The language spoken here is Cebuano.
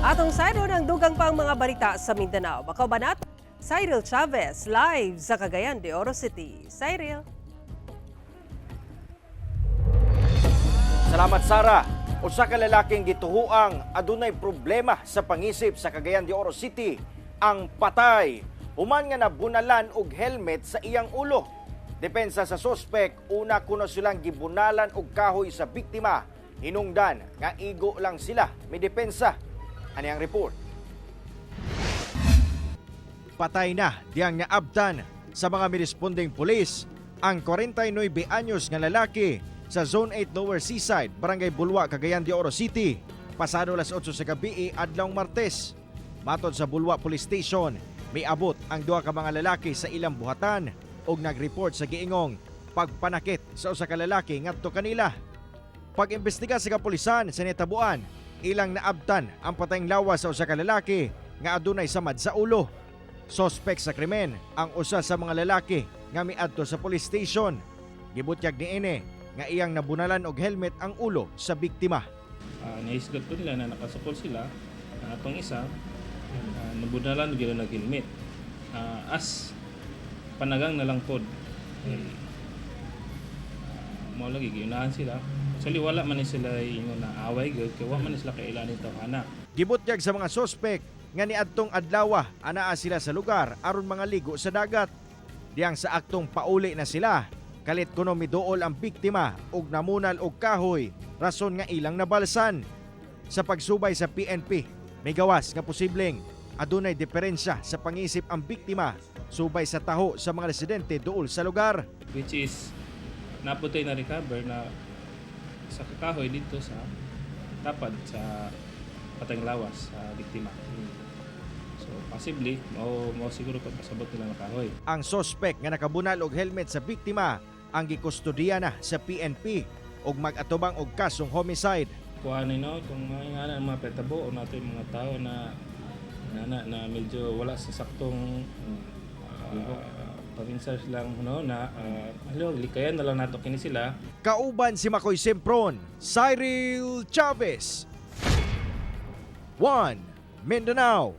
Atong sayron ang dugang pang mga balita sa Mindanao. Makauban nato Cyril Chavez live sa Cagayan de Oro City. Cyril. Salamat, Sara. Usa ka lalaking gituhuang adunay problema sa pangisip sa Cagayan de Oro City ang patay human nga nabunalan og helmet sa iyang ulo. Depensa sa sospek, una kuno silang gibunalan og kahoy sa biktima. Hinungdan nga igo lang sila may depensa. Ani ang report. Patay na diyang naabtan sa mga mirespondeng pulis ang 49 anyos nga lalaki sa Zone 8 Lower Seaside, Barangay Bulwa, Cagayan de Oro City. Pasado alas 8 sa gabi adlawng Martes. Matod sa Bulwa Police Station, may abot ang duha ka mga lalaki sa ilang buhatan og nag-report sa giingong pagpanakit sa usa ka lalaki ngadto kanila. Pag-imbestiga sa kapulisan sa nitabuan, ilang naabtan ang patayng lawas sa usa ka lalaki nga adunay samad sa ulo. Sospek sa krimen ang usa sa mga lalaki nga miadto sa police station. Gibutyag niini nga iyang nabunalan og helmet ang ulo sa biktima. Nahisgot ko nila na nakasukol sila. Atong isa, nabunalan gyud nag helmet. As panagang na lang pod. Eh, mao lagi giunahan sila. Actually, wala man ni sila ingon na away gyud kay wa man ni sila kaila ni tawhana. Gibutyag sa mga sospek nga niadtong adlaw anaa sila sa lugar aron mga ligo sa dagat. Diyang sa aktong pauli na sila, kalit kuno miduol ang biktima ug namunal og kahoy, rason nga ilang nabalsan. Sa pagsubay sa PNP, may gawas nga posibleng adunay diferensya sa pangisip ang biktima subay sa taho sa mga residente duol sa lugar. Which is naputoy na recover na sa kakahoy dito sa tapad sa patayng lawas sa biktima. So possibly mao mao siguro pagpasabot nila ng kahoy. Ang sospek nga nakabunal og helmet sa biktima ang gikustodiya na sa PNP ug mag-atubang og kasong homicide. Kuha no kung mga nga na mga petabo o nato yung mga tao na medyo wala sa saktong paminsan lang, no, na halo, likayan na lang nato kini sila. Kauban si Makoy Sempron, Cyril Chavez. 1 Mindanao.